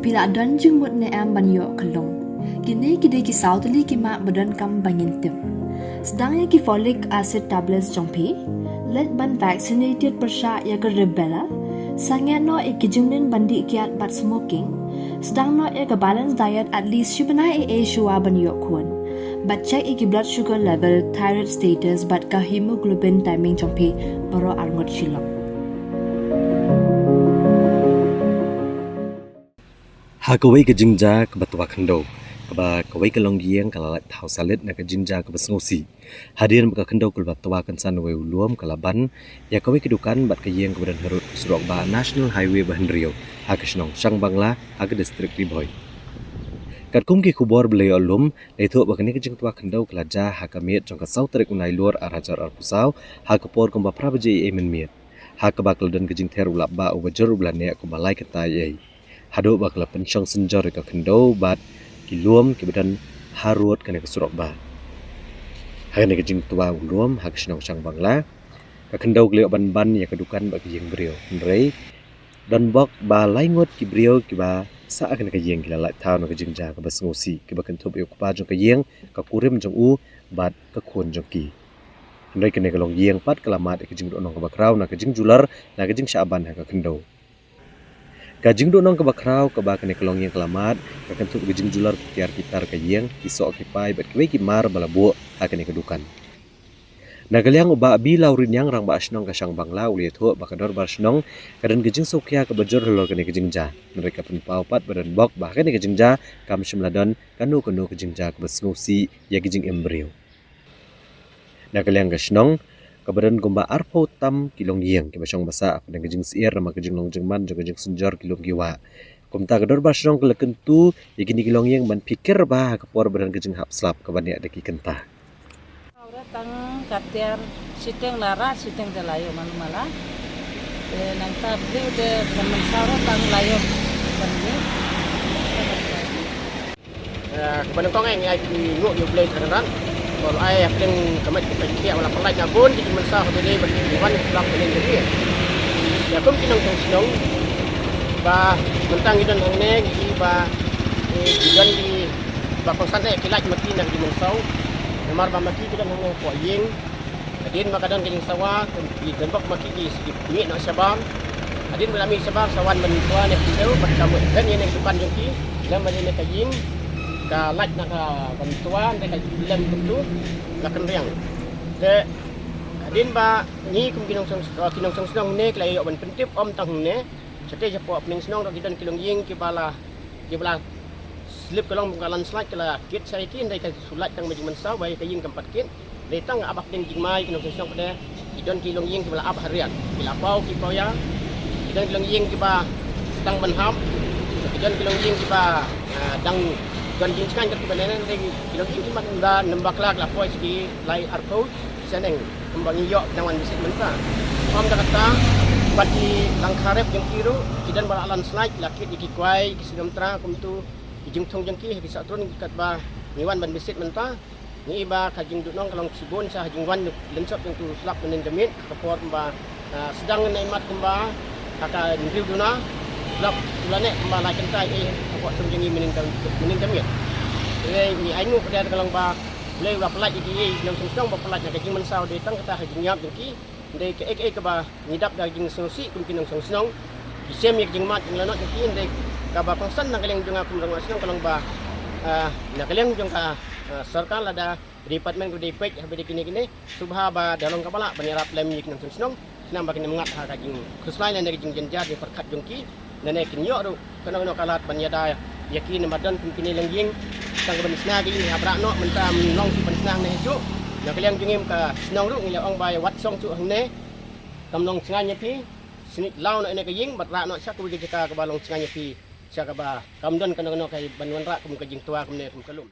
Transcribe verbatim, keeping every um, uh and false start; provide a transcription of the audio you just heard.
Phi la don jingmut ne em ban ïoh ka lung? Kine ki dei ki saw tylli ki map ba donkam ba ngin tip. Sdang ïa ki folic acid tablets jong phi. Leit ban vaccinated pyrshah ïa ka rubella. Sangeh noh ïa ki jingmlien ban dih kiad bad smoking. Sdang noh ïa ka balanced diet at least shi bnai ei ei shuwa ban ïoh khun. Bad check ïa ki blood sugar level, thyroid status bad ka hemoglobin timing jong phi baroh arngut shilynter. Ha kawei ka jingjia kaba twa khyndew, kaba kawei ka longïing ka la lait thaw salit na ka jingjia kaba sngewsih. Hadien ba ka khyndew kaba twa kynsan wei u lum ka la ban ïa kawei ka dukan bad ka ïing kaba don harud ka surok ba National Highway ba hynriew ha ka shnong Shangbangla ha ka district Ri Bhoi. Katkum ki khubor ba la ïoh lum, la ïathuh ba kane ka jingtwa khyndew ka la jia ha ka miet jong ka saw tarik u Nailur ar hajar arphew saw ha ka por kumba phra baje ei ei mynmiet. Ha kaba ka la don ka jingther u lap ba uba jur uba la neh kumba lai kynta ei ei. Haduh ba ka la pynshong synjor ïa ka khyndew bad ki lum kiba don harud kane ka surok ba. Ha kane ka jingtwa u lum ha ka shnong Shangbangla, ka khyndew ka la ïoh ban ban ïa ka dukan bad ka ïing briew. Hynrei don bok ba lai ngut ki briew kiba sah ha kane ka ïing ki la lait thaw na ka jingjia kaba sngewsih, kiba kynthup ïa u kpa jong ka ïing, ka kurim jong u bad ka khun jong ki. Hynrei kane ka longïing pat ka la mad ïa ka jingduhnong kaba khraw na ka jingjular na ka jingshah ban ha ka khyndew. Ka jingduhnong kaba khraw kaba kane ka longïing ka la mad ka kynthup ka jingjular ki tiar ki tar ka ïing, ki soh ki pai bad kiwei ki mar ba la buh ha kane ka dukan. Na ka liang u Bah Bilawriniang, Rangbah Shnong ka Shangbangla, u la ïathuh ba ka Dorbar Shnong ka don ka jingsngewkhia kaba jur halor kane ka jingjia. Hynrei ka pynpaw pat ba don bok ba ha kane ka jingjia kam shym la don kano kano ka jingjia kaba sngewsih ïa ki jingim briew. Na ka liang ka shnong kaba don kumba arphew tam ki longïing kiba shong ba sah ha pdeng ka jingsyier namar ka jinglong jingman jong ka jingsynjor ki lum ki wah. Kumta ka Dorbar Shnong ka la kyntu ïa kine ki longïing ban phikir bha ha ka por ba don ka jinghap slap kaba neh da ki kynta. Saw re tang ka tiar, shiteng la rah, shiteng te la ïoh man mala. Te nangta briew te kan man saw re tang la ïoh ban ïoh. Eh, kaba nyngkong eh ngi ai kynnoh ïa U Blei Trai Kynrad. Ba u la ai hapdeng ka met ka pyrthei, u la pynlait na bun ki jingmynsaw ha Blei bad ki wan slap kane ka ri. Ïa kum ki nongshong shnong ba mynta ngi don hangne, ngi i ba, eh, ki don ki ba kongsan eh ki lait ma ki na ki jingmynsaw. Namar ba ma ki ki don hangne hapoh ïing. Hadien ba ka don ka jingsawa, ki don bok ma ki ki mih noh shabar. Hadien ba la mih shabar sa wan ban twa ne kumtu, bad ka mut don ïa ne ka dukan jong ki lem bad ïa ne ka ïing, ka lait na ka ban twa ne ka lem kumtu, la kynriang. Te hadien ba ngi kum ki nongshong, ki nongshong shnong ne ki la ïoh ban pyntip ym tang ne. Shatei shapoh Pning Shnong ruh ki don ki longïing kiba la, kiba la slip ka long ka landslide, ka la kit sha ïa ki, hynrei ka shu lait tang ma jingmynsaw ba ïa ka ïing kam pat kit. Dei tang ap hapdeng jingma ïa ki nongshong shnong pat de, ki don ki longïing kiba la ap ha riat, ki la paw ki paw ïa. Ki don ki longïing kiba tang ban hap. Ki don ki longïing kiba, ah, dang don jingshngaiñ katto katne, hynrei ki longïing kiba da namba kla la poi sha ki lai arphew shaneng kumba ngi ïoh nang wan visit mynta. Ym da kata, bad ki langkha rep jong ki ruh ki don ba la landslide, la kit ïa ki kwai, ki snem tra kumtu, ki jingthung jong ki ha ki sah trun katba ngi wan ban visit mynta. Ngi i ba ka jingduhnong ka long shibun sha ha jingwan lynsop jong utu u slap mynnin ka miet, ha ka por kumba, ah, sdang na imat kumba ha ka hynriew duna, slap u la neh kumba lai kynta eh hapoh shnong jong ngi mynnin ka, mynnin ka miet. Te ngi ainguh ka dei ka long ba Blei u la pynlait ïa ki, ïa ki nongshong shnong ba pynlait na ka jingmynsaw, dei tang kata ha jingïap jong ki. Hynrei kaei kaei kaba ngi dap da ka jingsngewsih kum ki nongshong shnong, ki shem ïa ka jingmad jinglanot jong ki, hynrei kaba kongsan na ka liang jong nga kum rangbah shnong ka long ba, ah, na ka liang jong ka, ah, sorkar lada department kaba dei peit ha ba dei kine kine, sngewbha ba da long kaba lah ban ïarap lem ïa ki nongshong shnong. Khnang ba kin ym ngat ha ka jingkhuslai lane ka jingjynjar jingpyrkhat jong ki. Lane kin ïoh ruh kano kano ka lad ban ïada ïa ki, namar don kum kine longïing tang ka ban sna ka ïing, hap rah noh, mynta ym long shuh ban sna hangne shuh. Na ka liang jong ngi ka shnong ruh ngi la ong ba ïa wat shong shuh hangne, kam long sngewsih ïa phi. Sngewbha law noh ïa ka ïing bad rah noh sha kawei ka jaka kaba long sngewsih ïa phi, sha kaba kam don kano kano ka ban wanrah kum ka jingtwa kumne kum ka lum.